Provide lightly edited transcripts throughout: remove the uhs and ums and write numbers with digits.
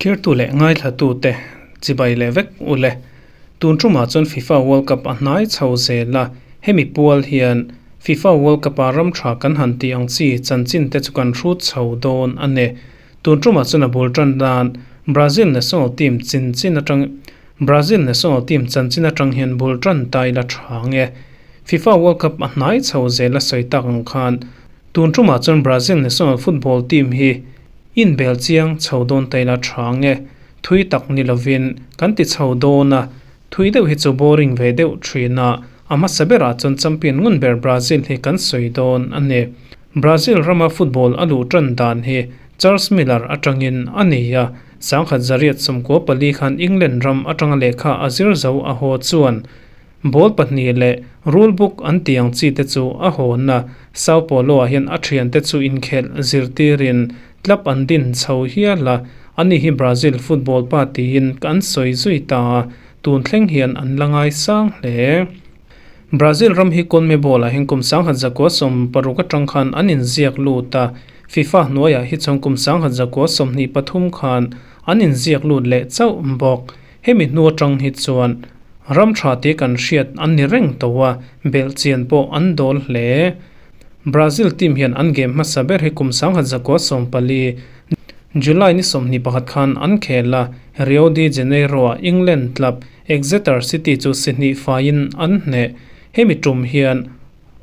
Thirtu leh ngaithlatute chibai leh vek u le. Tun tumah chuan FIFA World Cup a hnai chho zel a, hemi pual hian FIFA World Cup-a ram tha kan han tih ang chi chanchin te chu kan hrut chho dawn a ni. Tun tumah chuan a bul tan dan Brazil national team chinchin atang Brazil national team chanchin atang hian bul tan ta ila tha ang e. FIFA World Cup a hnai chho zel a sawi tak ang khan tun tumah chuan Brazil national football team hi inbel chiang chho dawn ta ila tha ang e. Thui tak ni lovin kan ti chho dawn a, thui deuh hi chu boring ve deuh thin a, a hmasa berah chuan champion ngun ber Brazil hi kan sawi dawn a ni. Brazil rama football a luh tan dan hi Charles Miller atangin a ni a, 1994 khan England ram atanga lehkha a zir zo a haw chuan ball pahnih leh rule book an tih ang chi te chu a hawn a, Sao Paulo-ah hian a thiante chu inkhelh zirtirin Club an din chho hial a, ani hi Brazil football pa tiin an sawi zui ta a, tun thleng hian an la ngaisang hle. Brazil ram hi CONMEBOL ah hian kum 1960 atang khan an inziak lut a, FIFA hnuaiah hi chuan kum 1923 khan an inziak lut leh chauh bawk. Hemi hnu atang hi chuan ram tha tih kan hriat an ni reng tawh a, belhchian pawh an dawl hle. Brazil team hian an game hmasa ber hi kum 1914, July ni 21 khan an khel a, Rio de Janeiro-ah England club Exeter City chu si hnih faiin an hneh. Hemi tum hian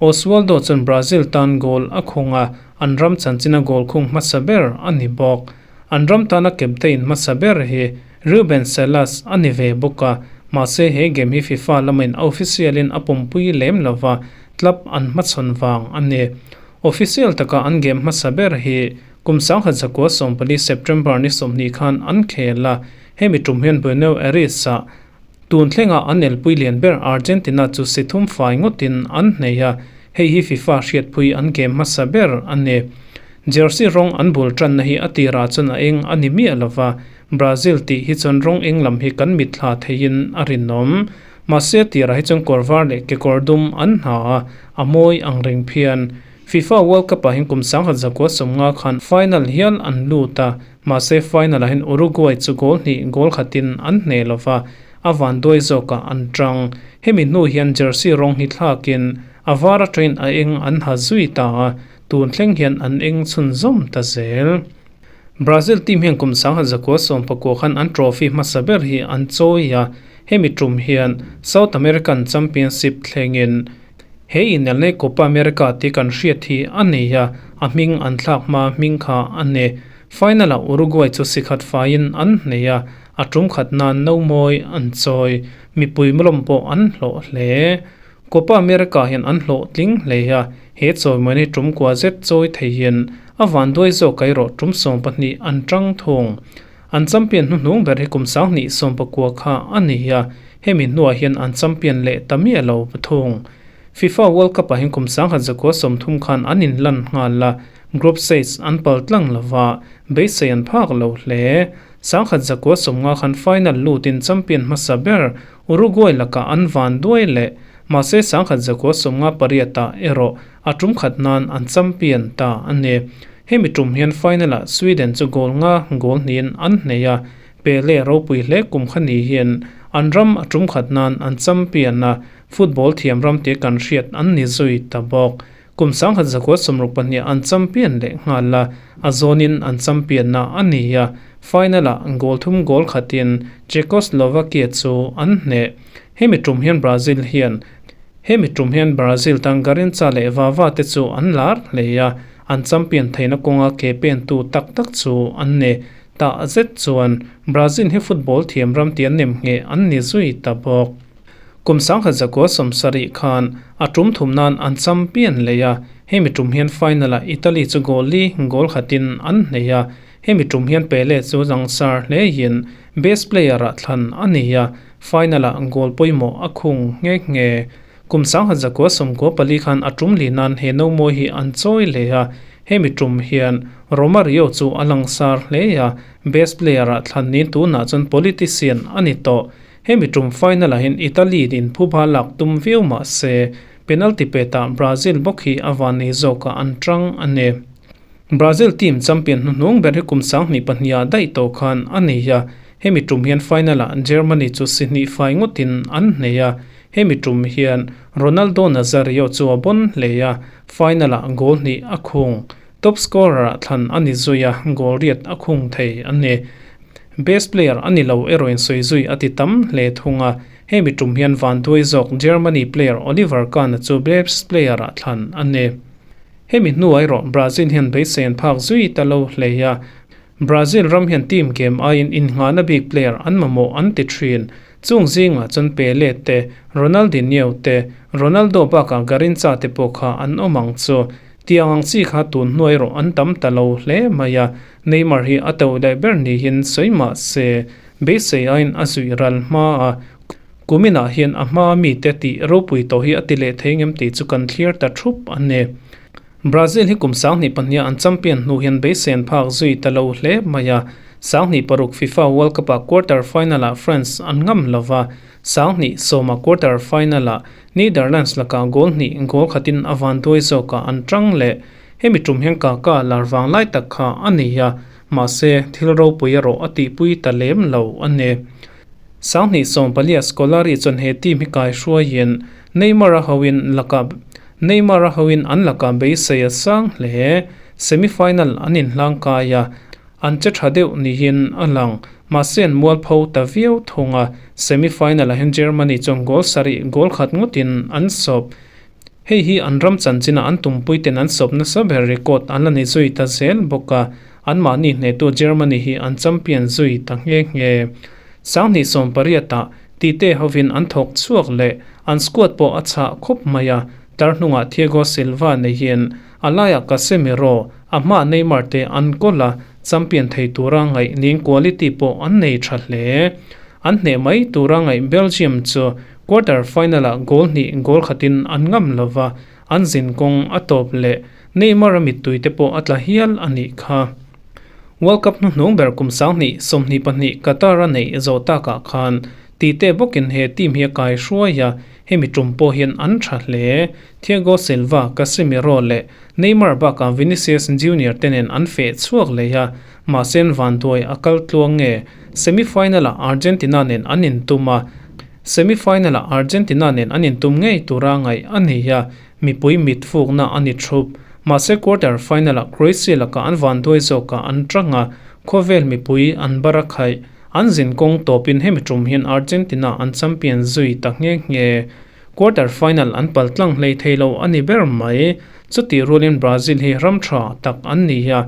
Oswaldo chuan Brazil tan goal a khung a, an ram chanchina goal khung hmasa ber a ni bawk. An ram tana captain hmasa ber hi Ruben Salas a ni ve bawk a, mahse he game hi FIFA lamin a official-in a pawmpui lem lova, club an hmachhawn vang a ni. Official taka an game hmasa ber hi kum 1914 September ni 20 khan an khel a, hemi tum hian Buenos Aires-ah tun thlenga an elpui lian ber Argentina chu si thum fai ngawtin an hnei a, hei hi FIFA hriatpui an game hmasa ber a ni. Jersey rawng an bul tanna hi a tirah chuan a eng a ni miah lova, Brazil tih hi chuan rawng eng lam hi kan mitthla theiin a rinawm. Mahse tirah hi chuan kawr var leh kekawr dum an hna a, a mawi ang reng phian. FIFA World Cup ah hian kum 1950 khan final hial an lut a, mahse final ah hian Uruguay chu goal hnih goal khatin an hneh lova, a vanduai zawkah an tang. Hemi hnu hian jersey rawng hi thlakin a var atangin a eng an ha zui ta a, tun thleng hian an eng chhunzawm ta zel. Brazil team hian kum 1990 khan an trophy hmasa ber hi an chawi a, hemi tum hian South American Championship thlengin he inelna Copa America tih kan hriat hi a nei a, a hming an thlak hma hming kha a ni. Final-ah Uruguay chu si khat faiin an hnei a, a tum khat nan no mawi an chawi. Mipui lawm pawh an hlawh hle. Copa America hian an hlawhtling hle a, he chawimawi hi tum kua zet chawi theihin a vanduai zawk erawh tum 12 an tang thung. An champion hnuhnung ber hi kum 2019 kha a ni a, hemi hnuah hian an champion leh ta miah lo thung. FIFA World Cup-ah hian kum 1930 khan an inlan nghal a, group stage an pal tlang lova, beisei an phak lo hle. 1950 khan final lutin champion hmasa ber Uruguay lakah an vanduai leh, mahse 1958-ah erawh a tum khat nan an champion ta a ni. Hemi tum hian final-ah Sweden chu goal nga goal hnihin an hnei a, Pele ropui hle kum kha ni hian an ram a tum khat nan an champion a, football thiam ram tia kan hriat an ni zui ta bawk. Kum 1962 an champion leh nghal a, a zawnin an champion na a ni a, final-ah goal thum goal khatin Czechoslovakia chu an hneh. Hemi tum hian Brazil hian Hemi tum hian Brazil tan Garrincha leh Vava te chu an lar hle a, an champion theihna kawnga ke pen tu tak tak chu an ni. Tah zet chuan Brazil hi football thiam ram tia nem ngheh an ni zui ta bawk. Kum 1970 khan a tum thum nan an champion leh a, hemi tum hian final-ah Italy chu goal li goal khatin an hnei a, hemi tum hian Pele chu langsar hlein best player-ah thlan a ni a, final-ah goal pawimawh a khung nghe nghe. Kum 1994 khan a tum li nan he no mawi hi an chawi leh a, hemi tum hian Romario chu a langsar hle a, best player-ah thlan niin tunah chuan politician a ni tawh. Hemi tum final-ah hian Italy in phuba lak tum viau mah se, penalty petah Brazil bawk hi a van nei zawkah an tang a ni. Brazil team champion hnuhnung ber hi kum 2002 ah daih tawh khan a nei a, hemi tum hian final ah Germany chu si hnih fai ngawtin an hneh a, hemi tum hian Ronaldo Nazario chu a bon hle a, final ah goal hnih a khung. Top scorer ah thlan a ni zui a, goal riat a khung thei a ni. Best player a ni lo erawhin sawi zui a ti tam hle thung a, hemi tum hian vanduai zawk Germany player Oliver Kahn-a chu best player ah thlan a ni. Hemi hnuah erawh Brazil hian beisei an phak zui ta lo hlei a, Brazil ram hian team game aiin innghahna bik player an mamawh an ti thin. Chung zingah chuan Pele te, Ronaldinho te, Ronaldo bakah Garrincha te pawh kha an awm ang chu. Tiang ang chi kha tun hnuah erawh an tam ta lo hle mai a, Neymar hi a to leh ber niin sawi mah se, beisei aiin a zuih ral hma a, Kuminah hian a hmaa mite tih ropui tawh hi a ti leh thei ngem tih chu kan thlir ta thup a ni. Brazil hi kum 2002 a an champion hnu hian beisei an phak zui ta lo hle mai a. 2006 FIFA World Cup ah quarter final ah France an ngam lo va, 2010 ah quarter final ah Netherlands lakah goal hnih goal khatin a vanduai zawkah an tang leh. Hemi tum hian Kaka lar vang lai tak kha a ni a, mahse thil ropui erawh a tihpui ta lem lo a ni. 2014 Scolari chuan he team hi kai hruaiin Neymar a hoin lakah Neymar a hoin an lakah beisei a sang hle. Semi-final an inhlang kai a, an che tha deuh niin a lang. Mahse an mualpho ta viau thung a, semi-final ah hian Germany chuan goal sarih goal khat ngawtin an sawp. Hei hi an ram chanchinah an tumpuiten an sawp nasa ber record an la nei zui ta zel bawk a, anmahni hnehtu Germany hi an champion zui ta nghe nghe. 2018 ah Tite hovin an thawk chhuak leh an squad pawh a chhah khawp mai a, tlar hnungah Thiago Silva neihin a laiah Casemiro, a hmaah Neymar te an kawl a, champion thei tura ngaih ning quality pawh an nei tha hle. An hneh mai tura ngaih Belgium chu quarter final-ah goal hnih goal khatin an ngam lo va, an zin kawng a tawp leh Neymar-a mittui te pawh a tla hial a nih kha. World Cup hnuhnung ber kum 2022 Qatar-a neih zawh takah khan Tite bawkin he team hi a kai hruai a, hemi tum pawh hian an tha hle. Thiago Silva, Casemiro leh Neymar bakah Vinicius Junior te nen an feh chhuak leh a, mahse an vanduai a kal tluang nge. Semi-final-ah Argentina nen an intum a, semi-final-ah Argentina nen an intum ngei tura ngaih a ni a, mipui mit fukna a ni thup. Mahse quarter final-ah Croatia lakah an vanduai zawkah an tang a, khawvel mipui an bar a khaih. An zin kawng tawpin hemi tum hian Argentina an champion zui ta nghe nghe. Quarter final an pal tlang hlei thei lo a ni ber mai. Chutih rualin Brazil hi ram tha tak an ni a,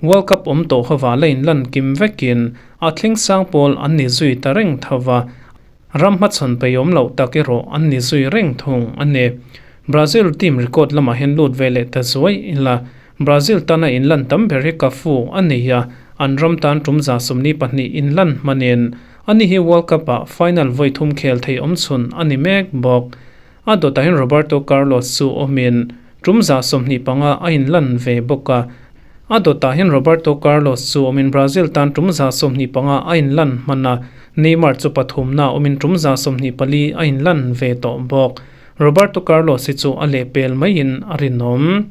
World Cup awm tawh hova la inlan kim vekin a thleng sang pawl an ni zui ta reng tho va, ram hmachhawn peihawm loh tak erawh an ni zui reng thung a ni. Brazil team record lamah hian lut ve leh ta zuai ila, Brazil tana inlan tam ber hi Cafu a nei a, an ram tan tum 72 inlan hmanin ani hi World Cup ah final vawi thum khel thei awm chhun a ni mek bawk. A dawtah hian Roberto Carlos chu awmin tum 25 a inlan ve bawk a. A dawtah hian Roberto Carlos chu awmin Brazil tan tum 25 a inlan hman a, Neymar chu pathumna awmin tum 24 a inlan ve tawh bawk. Roberto Carlos hi chu a lehpel maiin a rinawm.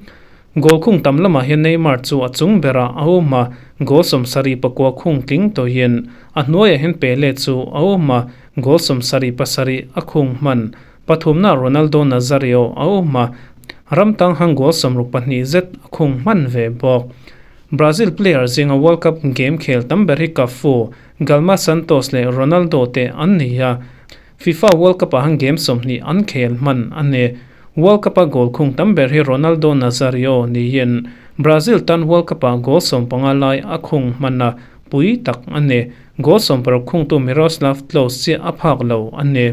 Goal khung tam lamah hian Neymar chu a chung berah a awm a, goal 79 khung tling tawhin a hnuaiah hian Pele chu a awm a, goal 77 a khung hman. Pathumna Ronaldo Nazario a awm a, ram tang hang goal 62 zet a khung hman ve bawk. Brazil player zinga World Cup game khel tam ber hi Cafu, Galma Santos leh Ronaldo te an ni a, FIFA World Cup ah han game 20 an khel hman a ni. World Cup a goal khung tam ber hi Ronaldo Nazario niin Brazil tan World Cup ah goal 15 lai a khung hman a, pui tak a ni. Goal 60 khungtu Miroslav Klose chiah a phak lo a ni.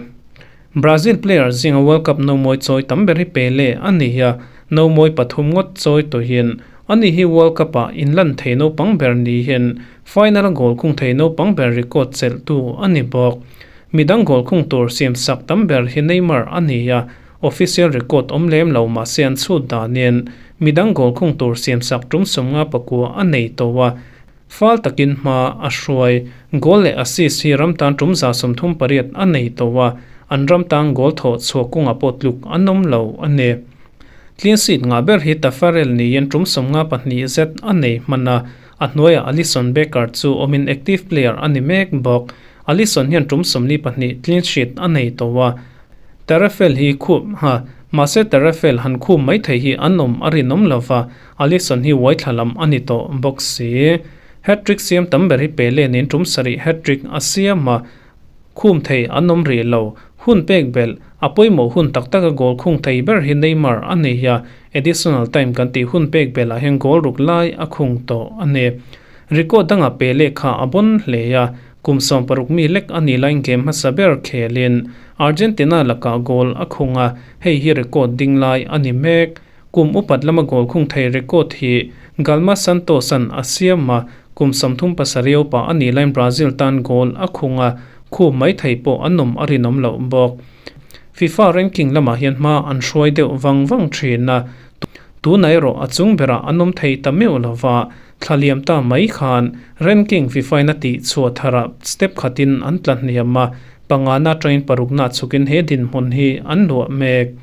Brazil player zinga World Cup no mawi chawi tam ber hi Pele a ni a, no mawi pathum ngawt chawi tawhin ani hi World Cup ah inlan thei naupang ber niin final a goal khung thei naupang ber record chelhtu a ni bawk. Midang goal khung tur siam sak tam ber hi Neymar a ni a, official record awm lem lo mahse an chhut danin midang goal khung tur siam sak tum 59 a nei tawh a, fal takin hma a hruai. Goal leh assist hi ram tan tum 38 a nei tawh a, an ram tan goal thawh chhuah kawngah pawh tluk an awm lo a ni. Clean sheet ngah ber hi Taffarel niin tum 52 zet a nei hman a, a hnuaiah Alisson Becker chu awmin active player a ni mek bawk. Alisson hian tum 42 clean sheet a nei tawh a, Taffarel hi khup ha, mahse Taffarel han khup mai thei hi an awm a rinawm lova, Alisson hi uai thla lam a ni tawh bawk si. Hat-trick siam tam ber hi Pele niin tum 7 hat-trick a siam a, khum thei an awm rih lo. Hun pek belh, a pawimawh hun tak taka goal khung thei ber hi Neymar a nei a, additional time kan tih hun pek belhah hian goal ruk lai a khung tawh a ni. Record dangah Pele kha a bawn hle a, kum 16 mi lek a nih laiin game hmasa ber khelin Argentina lakah goal a khung a, hei hi record ding lai a ni mek. Kum upat lama goal khung thei record hi Galma Santos-a'n a siam a, kum 37 upa a nih laiin Brazil tan goal a khung a, khup mai thei pawh an awm a rinawm loh bawk. FIFA ranking lamah hian hma an hruai deuh vang vang thin a, tunah erawh a chung berah an awm thei ta meuh lova, thla liam ta mai khan ranking FIFA-in a tih chhuah tharah step khatin an tla hniam a, pangana atangin parukna chhukin he dinhmun hi an luah mek.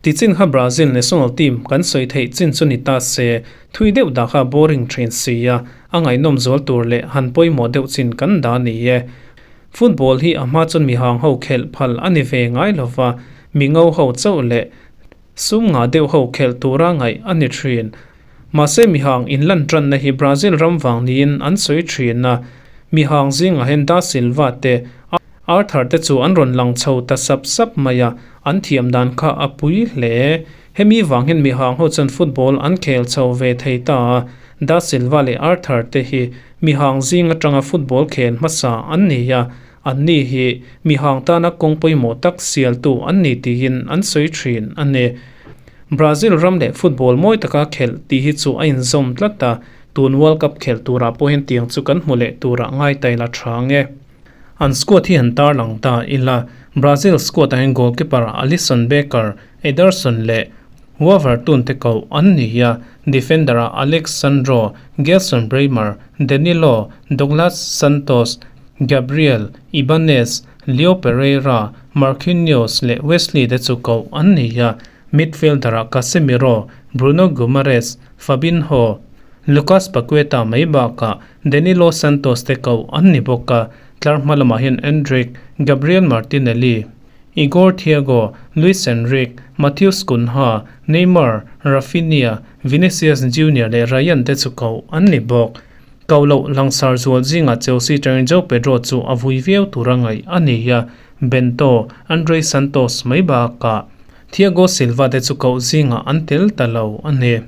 Tichin kha Brazil national team kan sawi theih chin chu ni ta se, thui deuh dah kha boring thin si a, a ngaihnawm zual tur leh han pawimawh deuh chin kan dah ni e. Football hi a hma chuan mi hang ho khelh phal a ni ve ngai lova, mi ngo ho chauh leh sum ngah deuh ho khelh tura ngaih a ni thin. Mahse mi hang inlan tanna hi Brazil ram vang niin an sawi thin a, mi hang zingah hian Da Silva te, Arthur te chu an rawn lang chho ta sap sap mai a, an thiam dan kha a pui hle. Hemi vang hian mi hang ho chuan football an khel chho ve thei ta a, Da Silva leh Arthur te hi mi hang zing atanga football khel hmasa an ni a, an ni hi mi hang tana kawng pawimawh tak sialtu an ni tiin an sawi thin a ni. Brazil ram leh football mawi taka khelh tih hi chu a inzawm tlat a, tun World Cup khelh turah pawh hian tiang chu kan hmu leh turah ngai ta ila tha nge. An squad hi han tarlang ta ila, Brazil squad ah hian goalkeeper Alisson Becker, Ederson leh Weverton te koh an ni a, defender ah Alex Sandro, Gleison Bremer, Danilo, Douglas Santos, Gabriel, Ibanez, Leo Pereira, Marquinhos leh Wesley te chu koh an ni a, Midfielder ah Casemiro, Bruno Guimaraes, Fabinho, Lucas Paqueta mai bakah Danilo Santos te koh an ni bawk a, tlar hma lamah hian Endrick, Gabriel Martinelli, Igor Thiago, Luis Enrique, Matheus Cunha, Neymar, Raphinha, Vinicius Junior leh Ryan te chu koh an ni bawk. Koh loh langsar zual zingah Chelsea atangin Joao Pedro chu a vui viau tura ngaih a ni a, Bento, Andrey Santos mai bakah Thiago Silva te chu koh zingah an tel ta lo a ni.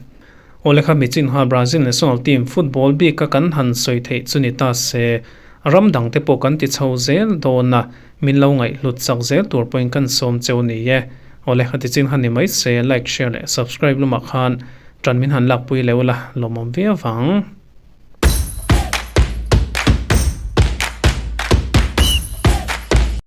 Awle kha mi chin ha Brazil national team football bik a kan han sawi theih chu ni ta se, ram dang te pawh kan ti chho zel dawn a, min lo ngaih hlut chak zel tur pawhin kan sawm cheu ni e. Awle kha ti chin han ni mai se, like, share leh subscribe lamah khan tan min han lakpui leuh la, lawmawm viau vang.